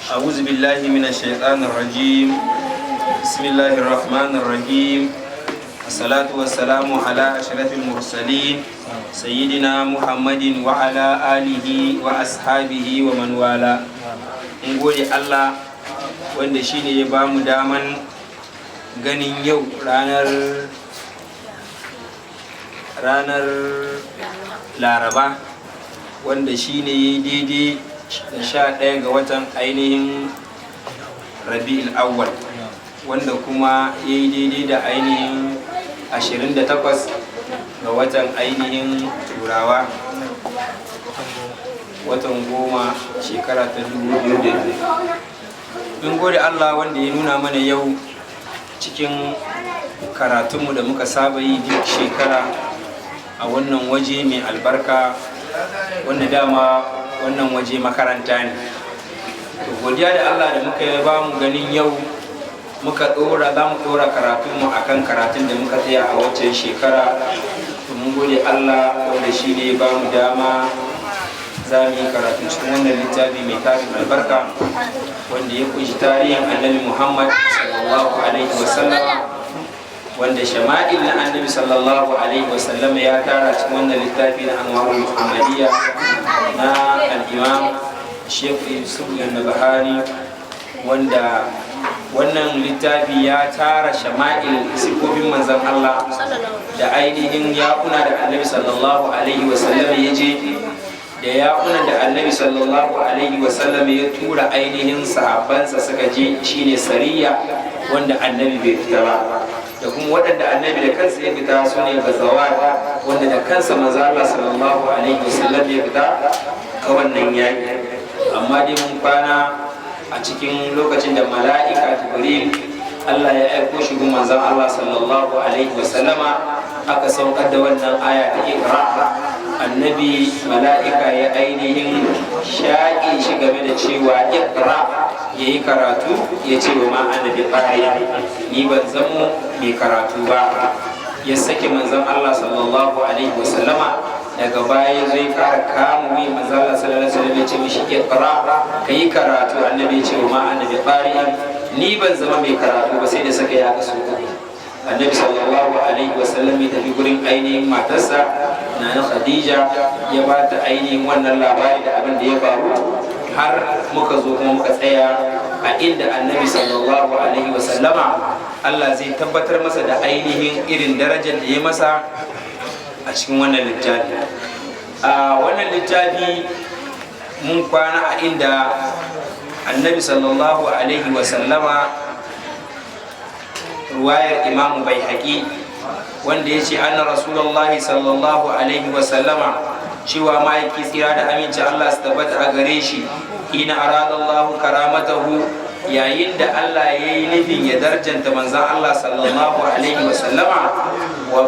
أعوذ بالله من الشيطان الرجيم. بسم الله الرحمن الرحيم. الصلاة والسلام على أشرف المرسلين، سيدنا محمد وعلى آله وأصحابه ومن والاه. Mun gode Allah wanda shine ya ba mu daman ganin yau ranar Laraba, wanda shine ya yi daidai da 11 ga watan ainihin Rabi'ul Awwal, wanda kuma ya yi daidai da ainihin 28 ga watan ainihin Turawa, watan 10, shekara ta 2002. Mun gode Allah wanda ya nuna mana yau cikin karatunmu da muka saba yi duk shekara a wannan waje mai albarka, wanda dama wannan waje makaranta ne. To, godiya da Allah da muka yi ba mu ganin yau muka dora, za mu dora karatunmu akan karatun da muka tsaya a waccan shekara. To, mun gode Allah wanda shi ne ba mu dama za mu yi karatu cikin wannan littafi mai tarin albarka, wanda ya kunshi tarihin Annabi Muhammad sallallahu alaihi wasallam, wanda shama'il na Annabi sallallahu alaihi wasallam ya tara cikin wannan littafi na Anwarul Muhammadiyya na al-Imam Sheikh Yusuf Nabhani, wanda wannan littafi ya tara shama'il, sifofin manzon Allah da ainihin yakuna da Annabi sallallahu alaihi wasallam ya je, da yakunan da Annabi sallallahu alaihi wasallam ya tura ainihin sahabbansa suka je, shine sariya, wanda Annabi bai fita ba, da kuma waɗanda Annabi da kansa ya fita, su ne gazawat, wanda da kansa manzo Allah sallallahu alaihi wasallam ya fita a wannan yaƙi. Amma dai mun kwana a cikin lokacin da mala'ika Jibril Allah ya aiko shi gun manzon Allah sallallahu alaihi wasallama, aka saukar da wannan aya ta "Iqra". Annabi, mala'ika ya ainihin shaƙe shi game da cewa "Iqra", ya yi karatu. Ya ce wa ma annabi ƙari, "Ni ban zamo mai karatu ba." Ya sake manzon Allah sallallahu alaihi wasallama. Daga baya zai kara kama wuyan manzon Allah sallallahu alaihi wasallam, ya ce mishi, "Iqra", ka yi karatu. Annabi ya ce wa ma annabi ƙari, ni ban zama mai karatu ba. Sai da saka ya kaso uku. Annabi sallallahu alaihi wasallam ya tafi gurin ainihin matarsa Nana Khadija, ya ba ta ainihin wannan labari da abin da ya faru, har muka zo kuma muka tsaya a inda Annabi sallallahu alaihi wasallama Allah zai tabbatar masa da ainihin irin darajar da ya masa a cikin wannan littafi. A wannan littafi mun kwana a inda Annabi sallallahu alaihi wasallama, ruwayar Imamu Bai, wanda ya ce anna Rasulullahi sallallahu alaihi wasallama, cewa ma'aiki tsira da aminci Allah su tabbata a gare shi, hina aradallahu karamatahu, yayin da Allah ya yi nufin ya darjanta manzan Allah sallallahu alaihi wasallama, wa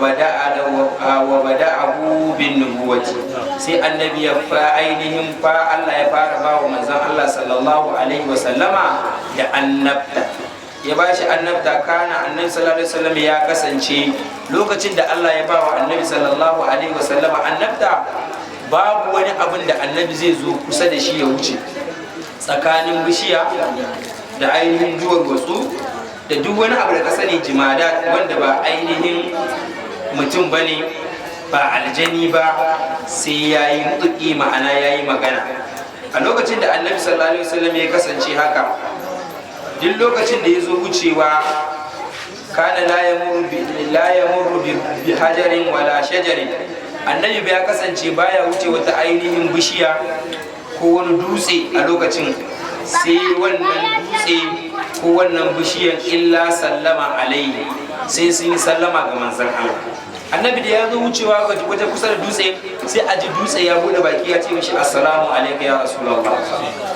bada'ahu bin nubuwati, sai Annabi ya fa ainihin fa Allah ya fara ba wa manzan Allah sallallahu alaihi wasallama da annabta, ya ba shi annabta. Kana Annabi sallallahu alaihi wasallam ya kasance, lokacin da Allah ya ba wa Annabi sallallahu alaihi wasallam annabta, babu wani abin da Annabi zai zo kusa da shi ya wuce, tsakanin bishiya da ainihin duwar watsu da duk wani abu da ka sani jimada, wanda ba ainihin mutum ba ne, ba aljani ba, sai ya yi mutuki, ma'ana ya yi magana. A lokacin da Annabi sallallahu alaihi wasallam ya kasance haka, duk lokacin da ya zo wucewa, kana la yamurru bi hajarin wala shajarin, Annabi ya kasance baya wuce wata ainihin bishiya ko wani dutse a lokacin, sai wannan dutse ko wannan bishiyan illa sallama alaihi, sai sun yi sallama ga manzon Allah. Annabi da ya zo wucewa ga wata kusa da dutse, sai a ji dutse ya bude baki ya ce mishi, "Assalamu alayka ya Rasulullah,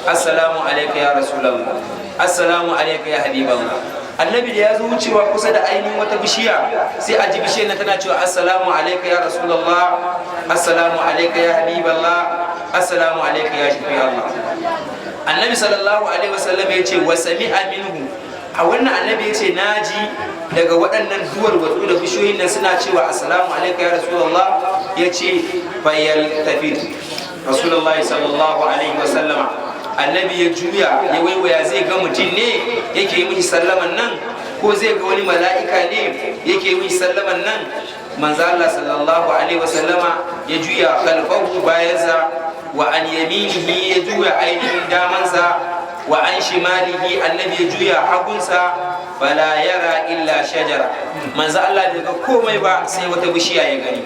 assalamu alayka ya Rasulullah, assalamu alayka ya habiballah." Annabi da ya zo wucewa kusa da ainihin wata bishiya, sai a ji bishiyar nan tana cewa, "Assalamu alayka ya Rasulullah, assalamu alayka ya habiballah, assalamu alayka ya shafi Allah." Annabi sallallahu alaihi wasallam ya ce wa sami'a minhu, a wannan Annabi ya ce naji daga waɗannan duwar watsu da bishiyoyin nan suna cewa, "Assalamu alayka ya Rasulullah." Ya ce fayal tafi. Rasulullahi sallallahu alaihi wasallama. Annabi ya juya ya waiwaya, zai ga mutum ne yake yi mishi sallaman nan, ko zai ga wani mala'ika ne yake yi mishi sallaman nan? Manzo Allah sallallahu alaihi wasallama ya juya khalfahu, bayansa, wa an yaminihi, ya juya ainihin damansa, wa an shimalihi, annabi ya juya hagunsa. Fala yara illa shajara. Manzo Allah bai ga komai ba, sai wata bishiya ya gani.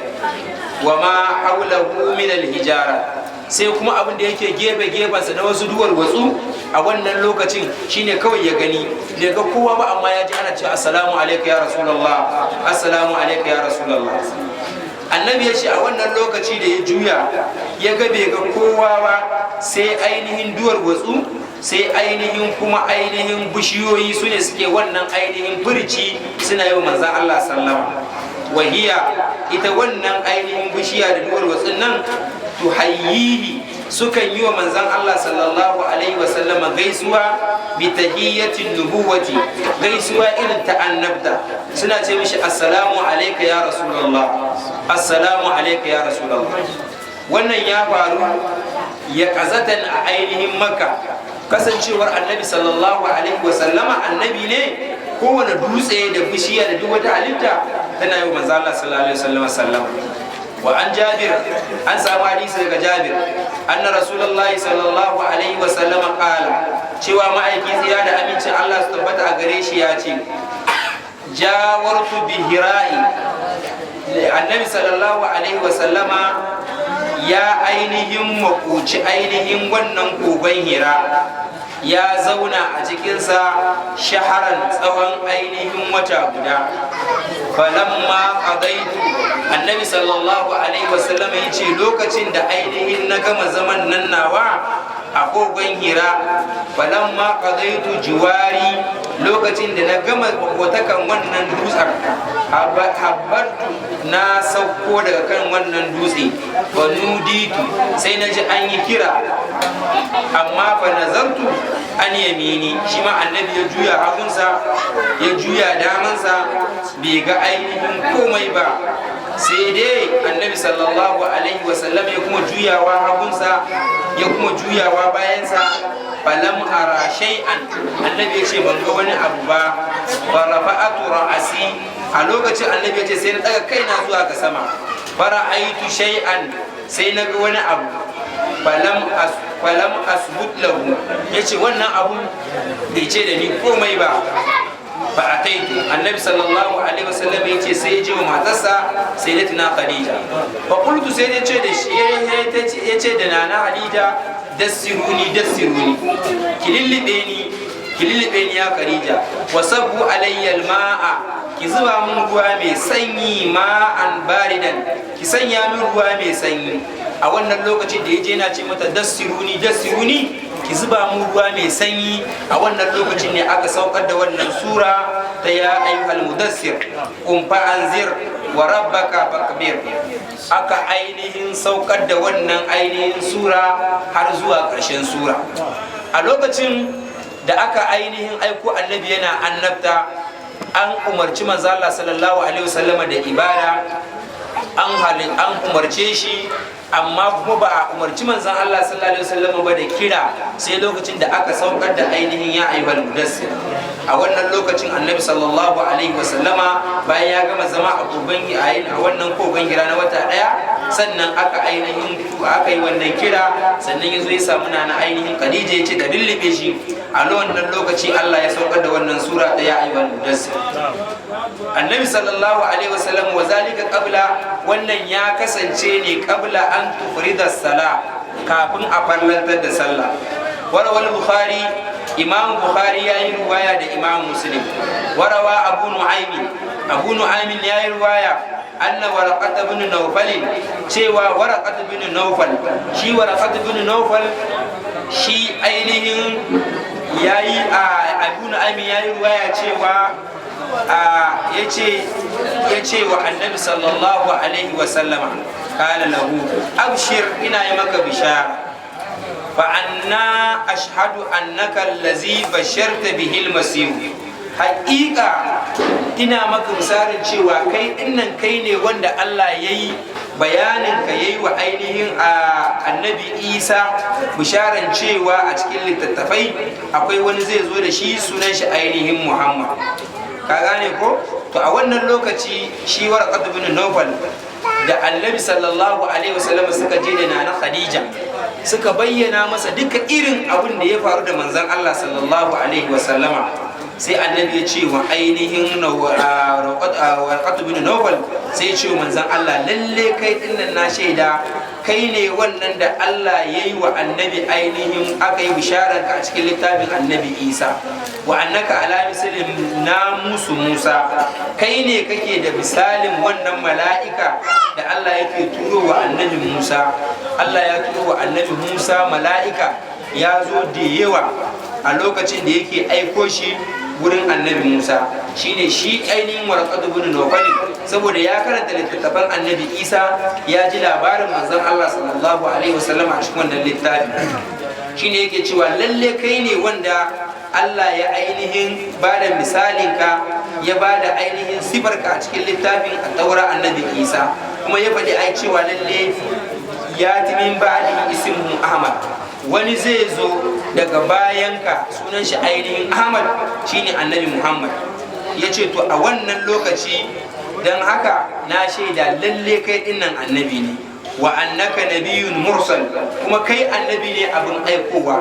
Wa ma haulahu min alhijara, sai kuma abin da yake gefe gefensa na wasu duwar watsu a wannan lokacin, shine kawai ya gani. Bai ga kowa ba, amma ya ji ana cewa, "Assalamu alayka ya Rasulullah, assalamu alayka ya Rasulullah." Annabi ya ce a wannan lokaci da ya juya ya ga bai ga kowa ba sai ainihin duwar watsu, sai ainihin kuma ainihin bishiyoyi, su ne suke wannan ainihin furci suna yi wa manzan Allah sallama. Wahiya, ita wannan ainihin bishiya da duwar watsun nan, tuhayyihi, sukan yi wa manzan Allah sallallahu alaihi wasallama gaisuwa, bi tahiyyatin nubuwati, gaisuwa irin ta annabta. Suna ce mishi, "Assalamu alayka ya Rasulullah, assalamu alayka ya Rasulullah." Wannan ya faru ya kazatan a ainihin Makka. Kasancewar Annabi sallallahu alaihi wasallama annabi ne, kowane dutse da bishiya da duk wata halitta tana yi wa manzan Allah sallallahu alaihi wasallama sallama. Wa an Jabir, an samu hadisi daga Jabir, anna Rasulullahi sallallahu alaihi wasallama qala, cewa ma'aiki tsira da amincin Allah su tabbata a gare shi ya ce, jawartu bi Hira'i. Annabi sallallahu alaihi wasallama ya ainihin makoci ainihin wannan kogon Hira, ya zauna a cikinsa shaharan, tsawon ainihin wata guda. Falamma qadaitu, Annabi sallallahu alaihi wasallam ya ce, lokacin da ainihin na gama zaman nan nawa a kogon Hira, falamma qadaitu jiwari, lokacin da na gama watakan wannan dutsen, habbattu, na sauko daga kan wannan dutse, fa nuditu, sai na ji an yi kira. Amma fa nazartu an yamini, shi ma Annabi ya juya hagunsa, ya juya damansa, bai ga ainihin komai ba. Sai dai Annabi sallallahu alaihi wasallam ya kuma juyawa hagunsa, ya kuma juyawa bayansa. Falam ara shay'an, Annabi ya ce ban ga wani abu ba. Fa rafa'atu ra'asi, a lokacin Annabi ya ce sai na daga kaina zuwa ga sama. Fara'aitu shay'an, sai na ga wani abu. Falam asbut lahu, yace wannan abu bai ce da ni komai ba. Fa ataitu, Annabi sallallahu alaihi wasallam yace sai ya je wa matarsa Sayyidatina Khadija. Fa qultu, sai ya ce da shi, ya ce da Nana Khadija, "Dassiruni, dassiruni," ki lillibe ni, ki lillibe ni ya Khadija. "Wa sabbu alayya alma'a," ki zuba mun ruwa mai sanyi, ma'an baridan, ki sanya min ruwa mai sanyi. A wannan lokacin da ya je yana ce mata, "Dassiruni, dassiruni," ki zuba mun ruwa mai sanyi, a wannan lokacin ne aka saukar da wannan sura ta ya ayyuhal mudassir qum fa anzir wa rabbaka fakbir. Aka ainihin saukar da wannan ainihin sura har zuwa ƙarshen sura. A lokacin da aka ainihin aiko Annabi yana annabta, an umarci manzo Allah sallallahu alaihi wasallama da ibada. An umarce shi, amma kuma ba a umarci manzon Allah sallallahu alaihi wasallam ba da kira, sai lokacin da aka saukar da ainihin ya ayyuhal mudassir. A wannan lokacin Annabi sallallahu alaihi wasallama bayan ya gama zama a kogon a wannan kogon Hira na wata daya, sannan aka ainihin aka yi wannan kira. Sannan ya zo ya samu Nana ainihin Khadija, ya ce da lullube shi. A wannan lokaci Allah ya saukar da wannan sura ta ya ayyuhal mudassir. Annabi sallallahu alaihi wasallam, wa zalika qabla, wannan ya kasance ne qabla an tufrida sala, kafin a farlantar da sallah. Warawal Bukhari, Imam Bukhari ya yi ruwaya da Imam Muslim. Warawa Abu Nu'aymin, Abu Nu'aymin ya yi ruwaya, anna Waraqat ibn Nawfal, cewa Waraqat ibn Nawfal, shi Waraqat ibn Nawfal, shi ainihin yayi a Abu Nu'aymin yayi ruwaya cewa ya ce wa Annabi sallallahu alaihi wa sallama, kala lahu, "Abshir, ina yi maka bishara, fa anna ashhadu annaka allazi basharta bihi almasih." Haƙiƙa ina maka misalin cewa kai dinnan kai ne wanda Allah ya yi Bayanin ka yayi wa ainihin a Annabi Isa bisharan cewa a cikin littattafai akwai wani zai zo da shi, sunan shi ainihin Muhammad. Ka gane ko? To, a wannan lokaci shi Warqat bin Nawfal da Annabi sallallahu alaihi wasallam suka je da Nana Khadija, suka bayyana masa duka irin abin da ya faru da manzon Allah sallallahu alaihi wasallama. Sai Annabi ya ce wa ainihin Warqat bin Nawfal, sai ya ce wa manzon Allah, "Lalle kai dinnan na shaida kai ne wannan da Allah ya yi wa Annabi, ainihin aka yi bisharanka a cikin littafin Annabi Isa. Wa annaka ala mislin namusu Musa, kai ne kake da misalin wannan mala'ika da Allah yake turo wa Annabi Musa. Allah ya turo wa Annabi Musa mala'ika, ya zo da yawa a lokacin da yake aiko shi wurin Annabi Musa." Shine shi ainihin Warqat ibn Nawfal, saboda ya karanta littattafan Annabi Isa, ya ji labarin manzon Allah sallallahu alaihi wasallam a cikin wannan littafi, shine yake cewa lalle kai ne wanda Allah ya ainihin ba da misalinka, ya ba da ainihin sifarka a cikin littafin Taura Annabi Isa. Kuma ya faɗi ai cewa lalle ya min ba'di ismuhu Ahmad, wani zai zo daga bayanka, sunan shi ainihin Ahmad, shine Annabi Muhammad. Ya ce, to, a wannan lokaci don haka na shaida lalle kai dinnan annabi ne. Wa annaka nabiyyun mursal, kuma kai annabi ne abin aikowa.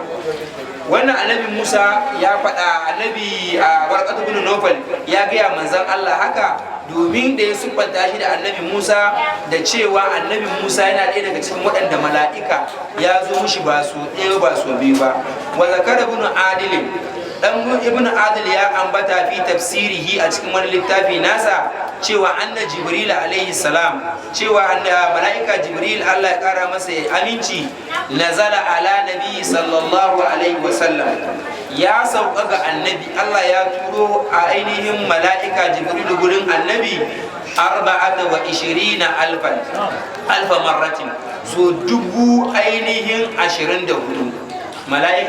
Wannan Annabi Musa ya faɗa, Annabi a Warqatu bin Nawfal ya gaya manzon Allah haka, domin da ya siffanta shi da Annabi Musa, da cewa Annabi Musa yana ɗaya daga cikin waɗanda mala'ika ya zo mushi ba su ɗaya ba su biyu ba. Wa zakara ibn Adil, dan Ibn Adil ya ambata fi tafsirihi, a cikin wani littafi nasa, cewa anna Jibril alaihi salam, cewa mala'ika Jibril, Allah ya kara masa aminci, nazala ala nabi sallallahu alaihi wasallam, ya sauka ga Annabi. Allah ya turo a ainihin mala'ika Jibril gurin Annabi 24 alfan alfa marratin, so dubu ainihin 24 mala'ika.